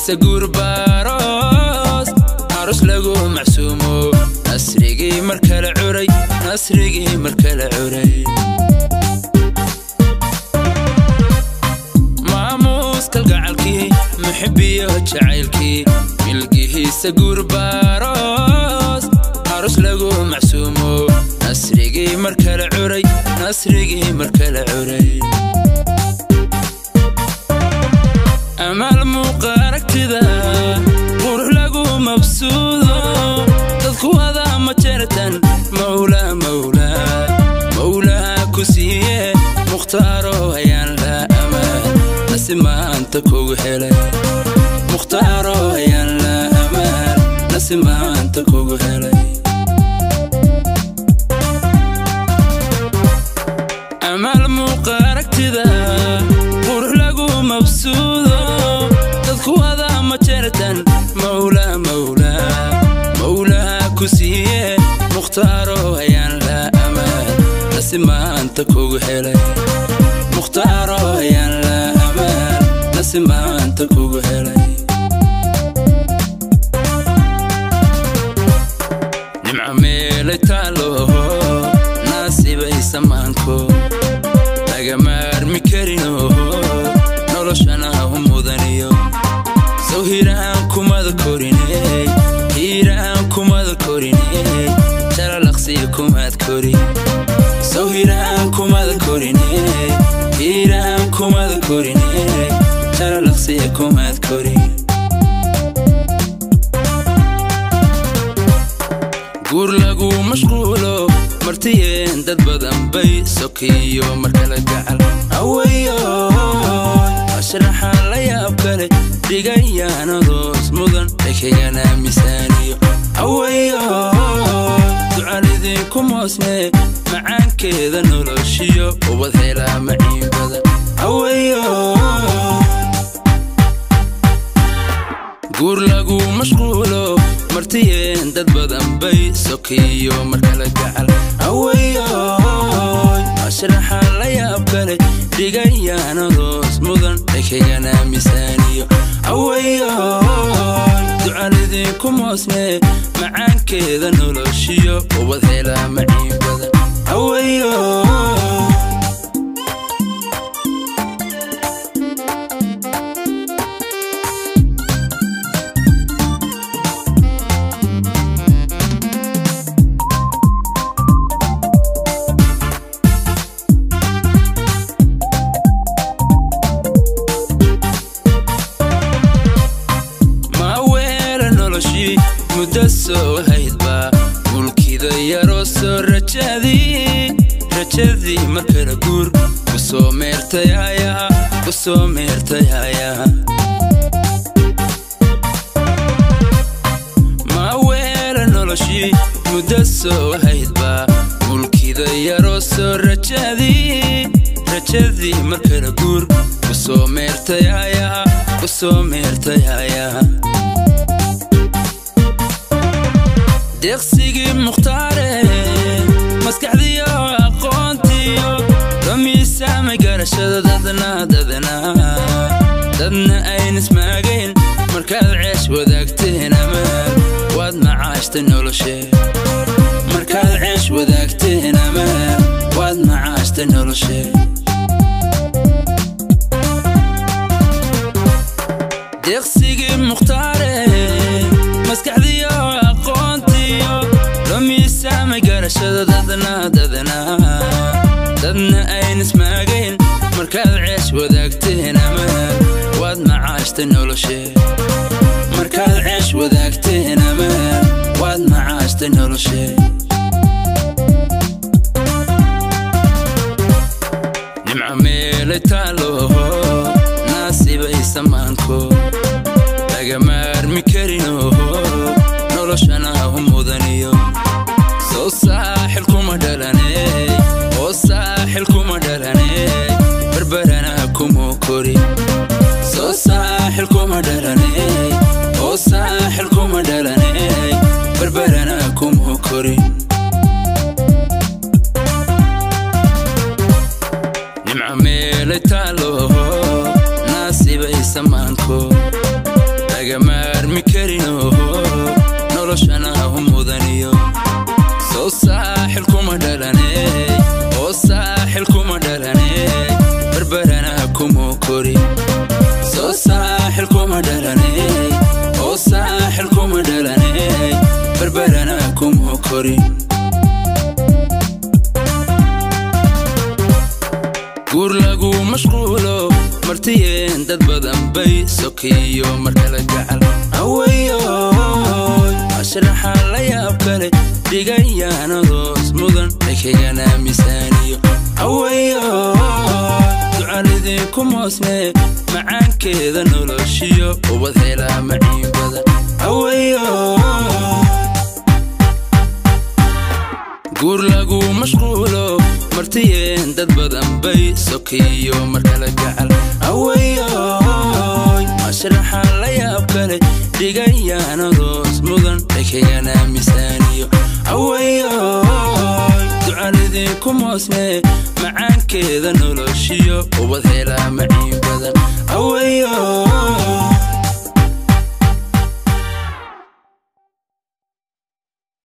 Milgihiisa guurbaaroos aroos lagu macsuumo nasrigii mar kale curay nasrigii mar kale curay maamuus kalgacalkii muxibbiyo jacaylkii milgihiisa guurbaaroos aroos lagu macsuumo nasrigii mar kale curay nasrigii mar kale curay amaal muuqa aragtida qurux lagu mabsuudo dadku wada ma jeertan mawla mawla mawlaha ku siiye mukhtaaro ayaan la amaan nasi maanta kugu helay mukhtaaro ayaan la amaan nasi maanta kugu helay amaal muuqa aragtida qurux lagu mabsuudo dadku wada ma jeertan mawla mawla mawlaha ku siiye mukhtaaro ayaan la amaan nasi maanta kugu helay mukhtaaro ayaan la amaan nasi maanta kugu helay nimco meelay taalo naasibay samaanko lagama armi karino noloshana hu mudaniyo sow hiiraan kumada koriney hiiraan kumada koriney jalalaqsiyo kumaad kori sow hiiraan kumada koriney hiiraan kumada koriney jalalaqsiyo kumaad kori guur lagu mashquulo martiyeen dad badan bay sokiyo mar kale gacal awayo ashraxa la yaab kale dhigayaanadoos mudan dhekayana miisaaniyo awayo ducaalidinku moosne macaankeeda noloshiyo ubad helaa maciin badan awayo guur lagu mashquulo martiyeen dad badan bay sokiyo mar kale gacal awayo ashraxa la yaab kale dhigayaanadoos mudan dhekayana miisaaniyo awayo ducaalidinku moosne macaankeeda noloshiyo ubad helaa maciin badan awayo muddo soo haydba mulkida yaroo soo rajadii rajadii mar kale guur ku soo meertay hayaha ku soo meertay hayaha ma weela noloshii muddo soo haydba mulkida yaroo soo rajadii rajadii mar kale guur ku soo meertay hayaha ku soo meertay hayaha deeqsigii mukhtaare maskaxdiyo aqoontiyo loo miisaamay garashada dadna dadna dadna ayn ismaagayn markaad ceesh wadaagteen amaan waad macaashtay noloshee markaad ceesh wadaagteen amaan waad macaashtay noloshee deeqsigii mukhtaare maskaxdiyo aqoontiyo loo miisaamay garashada dadna dadna dadna ayn ismaagayn markaad ceesh wadaagteen amaan waad macaashtay noloshee markaad ceesh wadaagteen amaan waad macaashtay noloshee nimco meelay taalo naasibay samaanko lagama armi karino noloshana hu mudaniyo soo saaxil kuma dhalaney oo saaxil kuma dhalaney barbarana kumuu kori soo saaxil kuma dhalaney oo saaxil kuma dhalaney barbarana kumuu kori nimco meelay taalo naasibay samaanko mudaniyo. Soo saaxil kuma dhalaney, oo saaxil kuma dhalaney, Berberana kumuu kori. Soo saaxil kuma dhalaney, oo saaxil kuma dhalaney, Berberana kumuu kori. Guur lagu mashquulo martiyeen dad badan bay sokiyo markala gacal awayoy ashraxa la yaab kale dhigayaanadoos mudan dhakagana miisaaniyo awayoy ducaalidii ku moosne macaankeeda noloshiyo ubad helaa maciin badan awayoy. Guur lagu mashquulo martiyeen dad badan bay sokiyo markala gacal awayoy ashraxa la yaab kale dhigayaanadoos mudan dhakagana miisaaniyo awayoy ducaalidii ku moosne macaankeeda noloshiyo ubad helaa maciin badan awayoy.